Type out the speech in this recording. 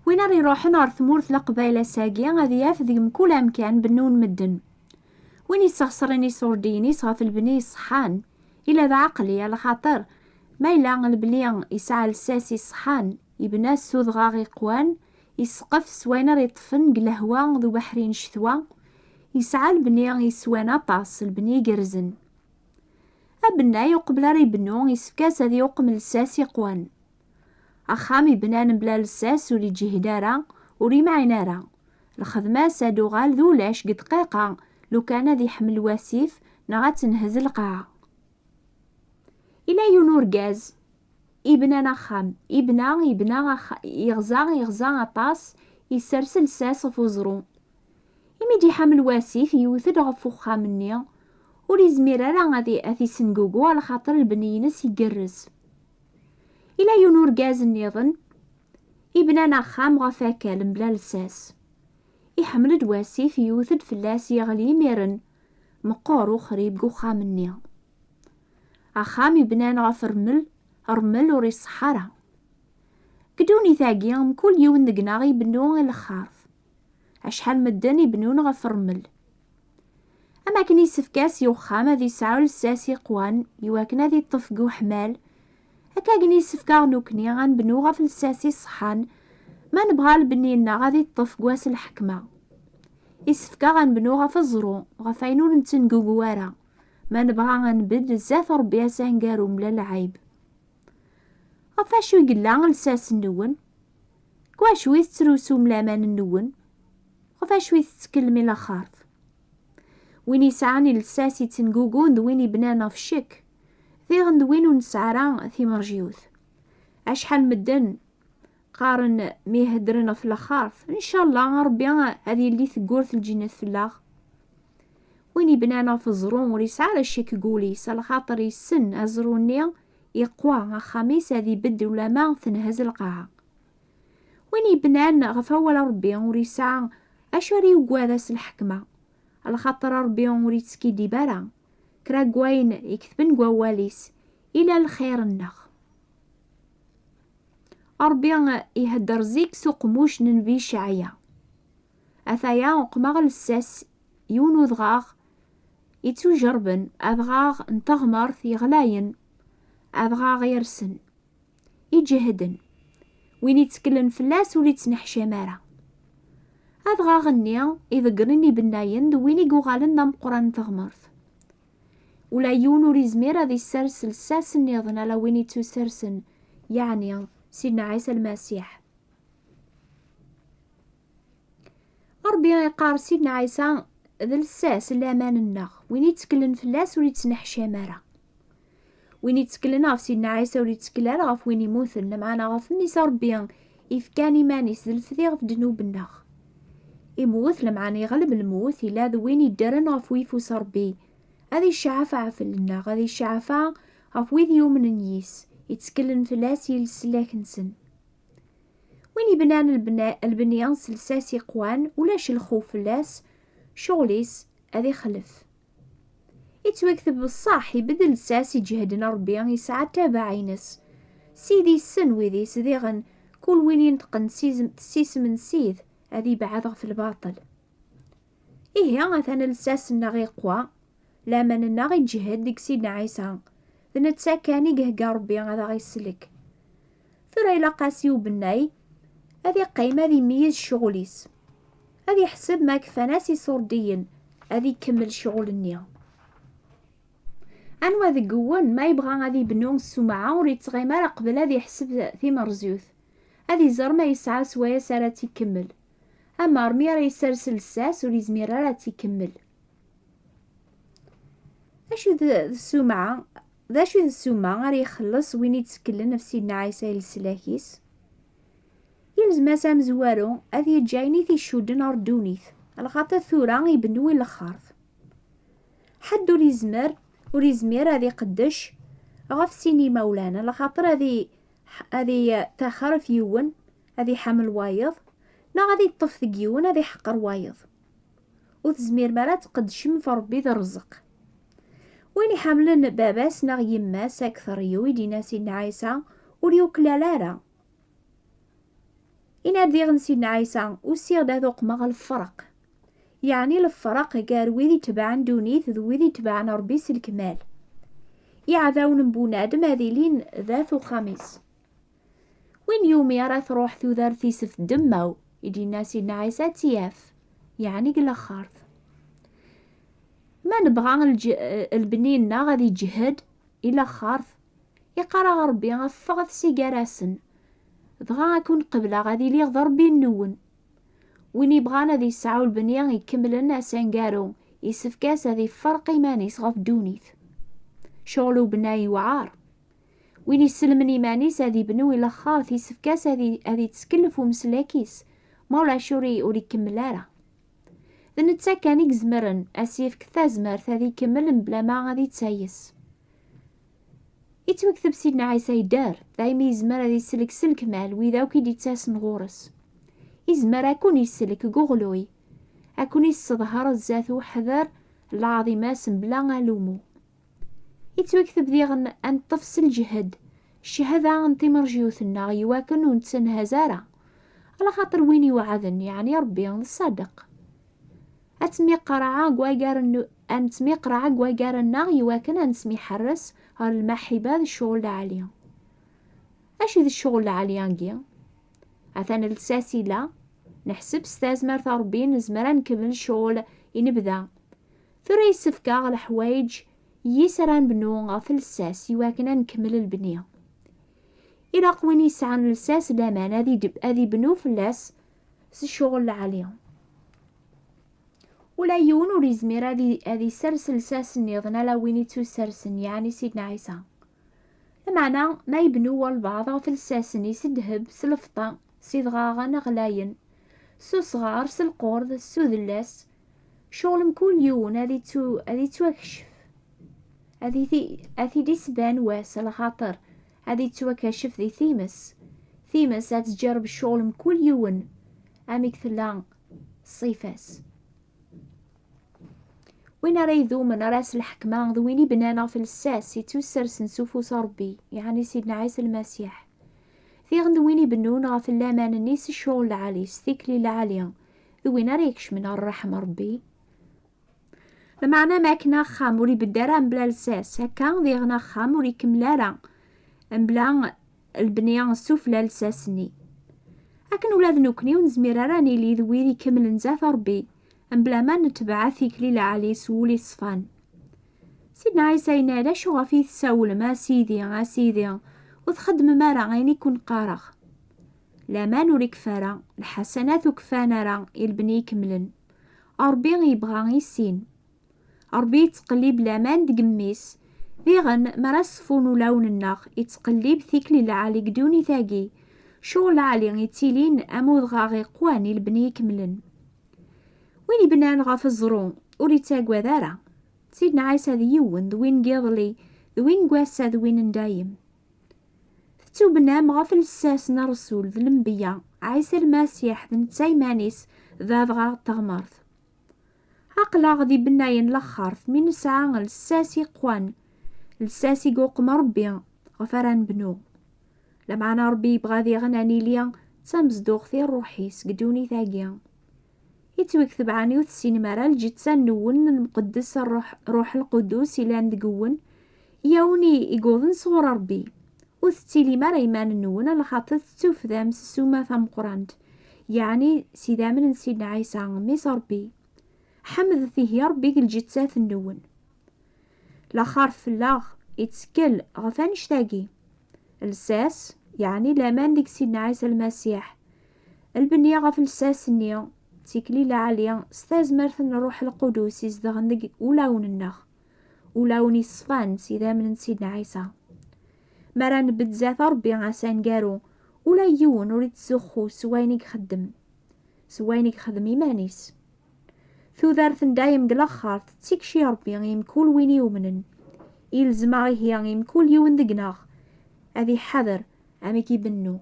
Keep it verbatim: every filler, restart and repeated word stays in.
Win ara iruḥen ɣer tmurt n Leqbayel ass-agi ad yaf deg mkul amkan bennun medden. Win yesseɣsren iṣurdiyen-is ɣef lebni iṣeḥḥan, ila d aɛeqli, alaxaṭer ma yella lebni yesɛa lsas iṣeḥḥan, yebna s udɣaɣ iqwan, yesqef s wayen ara yeṭṭfen deg lehwa d ubeḥri n ccetwa, yesɛa lebni yeswan aṭas, lebni igerrzen. Abennay uqbel ara ibennu yessefk-as ad yuqem lsas iqwan. Axxam ibnan mebla lsas ur iǧhid ara, ur imɛin ara. Lxedma-s ad uɣal d ulac deg dqiqa, lukan ad iḥmel wasif neɣ ad tenhez lqaɛa. Ila yiwen urgaz ibnan axxam, ibna, ibna axa-, iɣza, iɣza aṭas, issers lsas ɣef uẓru. Imi d-iḥamel wasif, yewwet-d ɣef uxxam-nni, ur izmir ara ad i-, ad t-isengugu, alaxaṭer lbeni-ines igerrez. Ila yiwen urgaz nniḍen, ibnan axxam ɣef akal mebla lsas. Iḥmel-d wasif, yewwet-d fell-as, yeɣli imiren, meqqer uxrib deg uxxam-nni. Axxam ibnan ɣef rrmel, rrmel ur iṣeḥḥa ara. Deg ddunit-agi, mkul yiwen deg-neɣ ibennu i lxert. Acḥal medden ibennun ɣef rrmel. Am akken yessefk-as i uxxam ad yesɛu lsas iqwan iwakken ad iṭṭef deg uḥmal, akka akken yessefk-aɣ nekkni ad nbennu ɣef lsas iṣeḥḥan ma nebɣa lbenni-nneɣ ad iṭṭef deg wass n lḥekma. Yessefk-aɣ ad nbennu ɣef uẓru, ɣef wayen ur nettengugu ara, ma nebɣa ad nbedd zdat Ṛebbi ass aneggaru mebla lɛib. Ɣef wacu i yella lsas-nwen? Deg wacu i tettrusum laman-nwen? Ɣef wacu i tettekklem i laxert? Win yesɛan lsas yettengugun d win ibnan ɣef ccek, diɣen d win ur nesɛi ara timerjiwt. Acḥal medden qqaren mi heddren ɣef laxert, ncallah Ṛebbi ad yelli teggurt lǧennet fell-aɣ. Win ibnan ɣef uẓru ur yesɛi ara ccek deg wul-is, alaxaṭer yessen aẓru-nni iqwa, axxam-is ad ibedd ulama tenhez lqaɛa. Win yebnan ɣef awal n Ṛebbi ur yesɛi acu ara yugad ass n lḥekma, alaxaṭer Ṛebbi ur yettskiddib ara, kra n wayen i ketben deg wawal-is, ila lxir-nneɣ. Ṛebbi ihedder zik s uqemmuc n Nnbi Ceɛya. Ataya uqmeɣ lsas yiwen udɣaɣ ittujerben, adɣaɣ n teɣmert yeɣlayen, adɣaɣ yersen, iǧehden, win itteklen fell-as ur ittneḥcam ara. Adɣaɣ-nni iḍeggren ibennayen d win i yuɣalen d ameqqran n teɣmert. Ula yiwen ur izmir ad issers lsas nniḍen ala win ittusersen, yeɛni Sidna Ɛisa Lmasiḥ. Ṛebbi iqqar Sidna Ɛisa d lsas n laman-nneɣ, win itteklen fell-as ur ittneḥcam ara. Win itteklen ɣef Sidna Ɛisa ur ittkel ara ɣef win imuten, lameɛna ɣef Mmi-s Ṛebbi ifkan iman-is d lefdi ɣef ddnub-nneɣ. Imut, lameɛna iɣleb lmut, ila d win iddren ɣef uyeffus Ṛebbi, ad iceɛɛef ɣef fell-nneɣ, ad iceɛɛef ɣef wid yumnen yis, itteklen fell-as i leslak-nsen. Win ibnan lbna-, lbni s lsas iqwan, ulac lxuf fell-as, ccɣel-is ad ixlef. Ittwakteb beṣṣaḥ, ibedd lsas iǧehden Ṛebbi, yesɛa ttabaɛ-ines. Sid issen wid-is, diɣen kul win ineṭqen s izem-, s isem n Sid, ad ibɛed ɣef lbaṭel. Ihi, atan lsas-nneɣ iqwa, laman-nneɣ iǧhed deg Sidna Ɛisa. D netta kan i ihegga Ṛebbi ad aɣ-isellek. Tura ilaq-as i ubennay ad iqqim ad imeyyez ccɣel-is. Ad iḥseb ma kfan-as iṣurdiyen ad ikemmel ccɣel-nni. Anwa deg-wen ma yebɣa ad ibnu ssumɛa ur yettɣim ara qbel ad iḥseb timerẓyut, ad iẓer ma yesɛa swayes ara tt-ikemmel. Amer mi ara yessers lsas ur yezmir ara ad tt-ikemmel. D acu d, d ssumɛa? D acu d ssuma ara ixelleṣ win itteklen ɣef Sidna Ɛisa i leslak-is? Yelzem-as amezwaru ad yeǧǧ ayen i t-icudden ɣer ddunit, lxaṭer tura ibennu i lxert. Ḥedd ur yezmer, ur yezmir ad iqeddec ɣef sin imawlan, lxaṭer ad i-, ad iṭaxer ɣef yiwen, ad iḥamel wayeḍ, neɣ ad iṭṭef deg yiwen, ad iḥeqer wayeḍ. Ur tezmirem ara ad tqeddcem ɣef Ṛebbi d rrezq. Win iḥamlen baba-s neɣ yemma-s akteṛ-iw, i d-yenna Sidna Ɛisa, ur yuklal ara. In Ar diɣen Sidna Ɛisa, usiɣ-d ad uqmeɣ lferq. Yeɛni lefraq gar wid itebɛen ddunit d wid itebɛen Ṛebbi s lekmal. Iɛdawen n bunadem ad ilin dat uxxam-is. Win yumi ara truḥ tudert-is f ddemmaw, i d-yenna Sidna Ɛisa, ad tt-yaf, yeɛni deg laxert. Ma nebɣa lbni-nneɣ ad iǧhed i laxert, iqqar-aɣ Ṛebbi, ffɣet si gar-asen, dɣa ad ken-qebleɣ ad iliɣ d Ṛebbi-nwen. Win ibɣan ad yesɛu lbni ikemlen asangaru, isefk-as ad ifferq iman-is ɣef ddunit. Ccɣel ubennay yewɛer. Win iselmen iman-is ad ibnu i laxert, isefk-as ad i-, ad ittkellef umeslak-is, ma ulac ur i-, ur ikemmel ara. D netta kan i izemren ad s-yefk tazmert ad ikemmel mebla ma ad ittayes. Ittwakteb Sidna Ɛisa yedder, daymi yezmer ad isellek s lekmal wid akk i d-ittasen ɣur-s. Izmer ad ken-isellek deg uɣluy, ad ken-isseḍher zdat uḥder n lɛaḍima-s mebla alumu. Ittwakteb diɣen ad neṭṭef s lǧehd cchada n timerjiyut-nneɣ iwakken ur nettenhaz ara, alaxaṭer win iweɛden, yeɛni Ṛebbi, d ṣṣadeq. Ad netmiqraɛ deg waggar-nneɣ, ad netmiqraɛ deg waggar-nneɣ iwakken ad nesmiḥerres ɣer lmaḥiba d ccɣel lɛali. Acu d ccɣel lɛali-agi? Atan lsas ila, neḥseb s tazmert n Ṛebbi nezmer ad nkemmel ccɣel i nebda. Tura yessefk-aɣ leḥwayeǧ yis ara nbnu ɣef lsas iwakken ad nkemmel lbni. Ilaq win yesɛan lsas laman ad id-, ad ibnu fell-as s ccɣel lɛali. Ula yiwen ur yezmir ad i-, ad isers lsas nniḍen ala win ittusersen, yeɛni Sidna Ɛisa. Lameɛna, ma yebnu walbeɛḍ ɣef lsas-nni s ddheb, s lfeṭṭa, s idɣaɣen ɣlayen, s usɣar, s lqurd, s udellas, ccɣel mkul yiwen ad ittu-, ad ittwakcef. Ad iti-, ad t-id-isban wass, alaxaṭer ad ittwakacef di times. Times ad tǧerreb ccɣel mkul yiwen, amek tella ṣṣifa-s. Win ara idumen ar ass n lḥekma d win ibnan ɣef lsas ittusersen s ufus n Ṛebbi, yeɛni Sidna Ɛisa Lmasiḥ. Diɣen d win ibennun ɣef laman-nni s ccɣel lɛali, s tikli lɛali, d win ara ikecmen ɣer ṛṛeḥma n Ṛebbi. Lameɛna ma akken axxam ur ibedd ara mebla lsas, akka diɣen axxam ur ikemmel ara mebla lebni sufella lsas-nni. Akken ula d nekkni ur nezmir ara ad nili d wid ikemmlen zdat Ṛebbi, mebla ma netbeɛ tikli lɛali s wul iṣfan. Sidna Ɛisa yenna-d: "Acu ɣef i tessawlem, a Sidi, a Sidi, ur txeddmem ara ayen i ken-qqareɣ?" Laman ur ikfi ara, lḥasanat ur kfan ara i lebni ikemlen. Ṛebbi yebɣa i sin. Ṛebbi yettqellib laman deg mmi-s. Diɣen, mi ara ṣfun ulawen-nneɣ, yettqellib tikli lɛali deg ddunit-agi. Ccɣel lɛali yettilin am udɣaɣ iqwan i lebni ikemlen. Win ibnan ɣef ẓẓru ur ittagad ara. Sidna Ɛisa d yiwen, d win n yiḍelli, d win n wass-a, d win n dayem. Tettubnam ɣef lsas n Ṛṛsul d lenbiya, Ɛisa Lmasiḥ d netta iman-is, d adɣaɣ n teɣmert. Aql-aɣ d ibennayen n laxert mi nesɛa lsas iqwan, lsas i yuqem Ṛebbi ɣef ara nebnu. Lameɛna Ṛebbi yebɣa diɣen ad nili d tamezduɣt i ṛṛuḥ-is deg ddunit-agi. Yettwakteb: "Ɛni ur tessinem ara lǧetta-nwen n Mqeddes Ṛṛuḥ, Ṛṛuḥ Lqudus ilan deg-wen, i awen i, i yuḍen sɣur Ṛebbi? Ur tettilim ara iman-nwen, alaxaṭer tettufdam s ssuma tameqqrant, yeɛni s idammen n Sidna Ɛisa, Mmi-s Ṛebbi. Ḥemdet ihi Ṛebbi deg lǧettat-nwen." Laxert fell-aɣ ittkel ɣef annect-agi. Lsas, yeɛni laman deg Sidna Ɛisa Lmasiḥ. Lbenni ɣef lsas-nni, d tikli lɛali, s tazmert n Ṛṛuḥ Lqudus izedɣen deg ulawen-nneɣ. Ulawen iṣfan s idammen n Sidna Ɛisa. Mi ara nbedd zdat Ṛebbi ass aneggaru, ula yiwen ur ittzuxxu s wayen i ixeddem, s wayen i yexdem iman-is. Tudert n dayem deg laxert tettikci Ṛebbi i mkul win yumnen. Ilzem-aɣ ihi i mkul yiwen deg-neɣ ad iḥader amek ibennu.